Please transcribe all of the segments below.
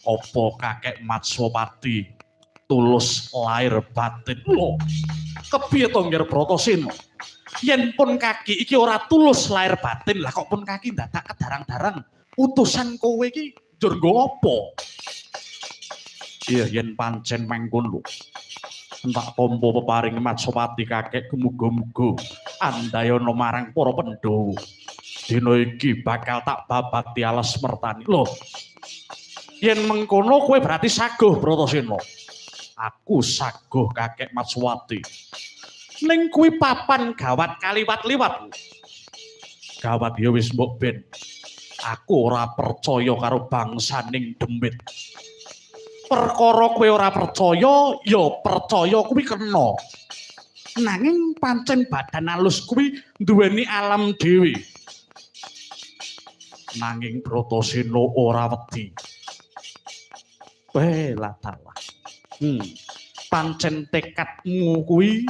Apa kakek Matswapati tulus lahir batin? Lho, kepiye to Ngger Bratasena? Yen pun kaki iki ora tulus lahir batin, lah kok pun kaki dadak kedarang-darang utusan kowe iki njur nggo apa? Iya, yen pancen mangkono. Tak tampa peparing Matswapati kakek, muga-muga andayana marang para Pandhawa. Dina iki bakal tak babati alas mertani. Lho. Yen mengkono kowe berarti saguh Bratasena. Aku saguh kakek Matswapati. Ning kuwi papan gawat kaliwat-liwat. Gawat ya wis mbok ben. Aku ora percaya karo bangsaning demit. Perkara kowe ora percaya, ya percaya kuwi kena. Nanging pancen badan alus kuwi duweni alam dhewe. Nanging Bratasena ora wedi. Weh latalah. Pancen tekadmu kuwi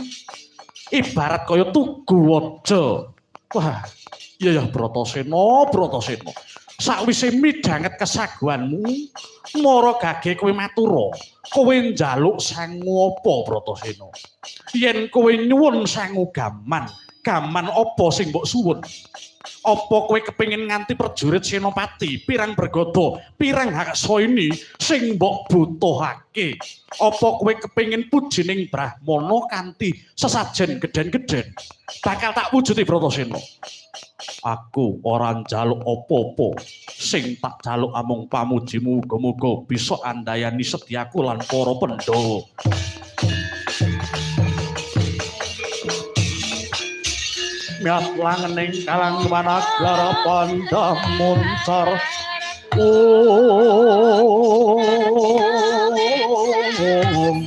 ibarat kaya tugu waja. Wah, iya ya Bratasena, Bratasena. Sakwise midhanget kesaguhanmu, mara gage kowe matura. Kowe njaluk sangu apa Bratasena? Yen kowe nyuwun sangu gaman, gaman apa sing mbok suwun? Apa kowe kepengin nganti prajurit senopati, pirang bergodo, pirang haksaini sing mbok butuhake? Apa kowe kepengin pujining brahmana kanthi sesajen gedhen-gedhen? Bakal tak wujudi Bratasena. Aku ora njaluk apa-apa, sing tak jaluk amung pamujimu, muga-muga bisa andayani setyaku lan para Pandhawa. Miat langening kalang managara pandha muncar. Om.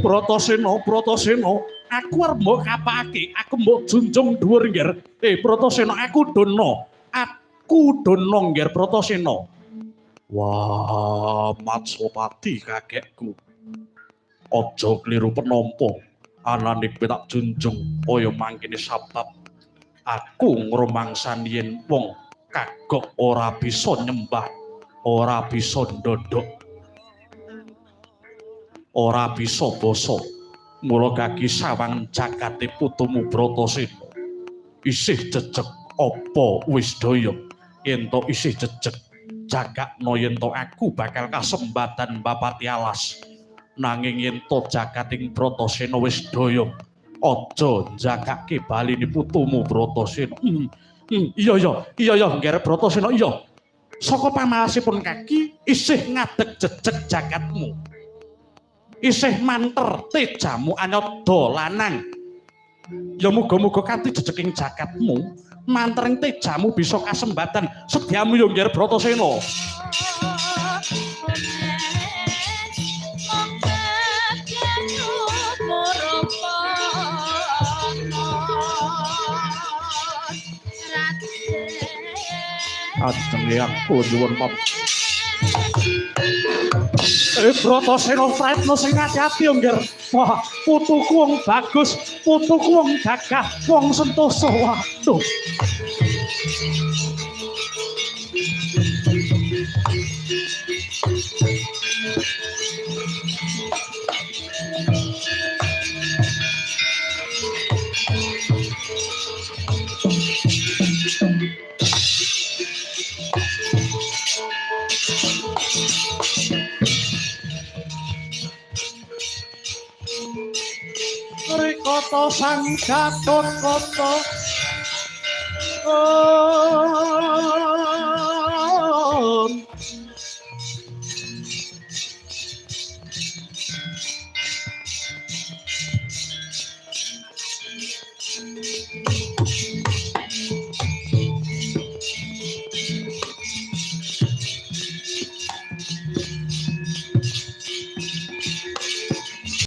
Bratasena, Bratasena, aku arep mbok kapake, aku mbok junjung dhuwur ngger. Bratasena, aku dono. Aku dono ngger Bratasena. Wah, Matswapati kakekku. Aja kliru penampa. Anane kowe tak junjung kaya mangkene sabab aku ngrumangsani yen wong kagok ora bisa nyembah, ora bisa ndodhok, ora bisa basa. Mula kaki sawang jagate putumu Bratasena. Isih jejeg apa wis daya? Yen to isih jejeg, jagakno yen to aku bakal kasembatan bapati alas. Nanging yen to jagating Bratasena wis daya, aja njagake baline putumu Bratasena. Iya ya, iya ya Ngger Bratasena iya. Saka pamalasipun kaki isih ngadeg jejeg jagatmu. Isih manter tejamu anyada lanang. Ya muga-muga kanthi jejeking jagatmu, mantering tejamu bisa kasembatan sedyamu ya Ngger Bratasena. Ajeng eyang kula nyuwun pamit. Bratasena Prayitna sing ati-ati ya Ngger. Wah, putuku wong bagus, putuku wong gagah, wong sentosa. Waduh. Rikata sang Gatotkaca.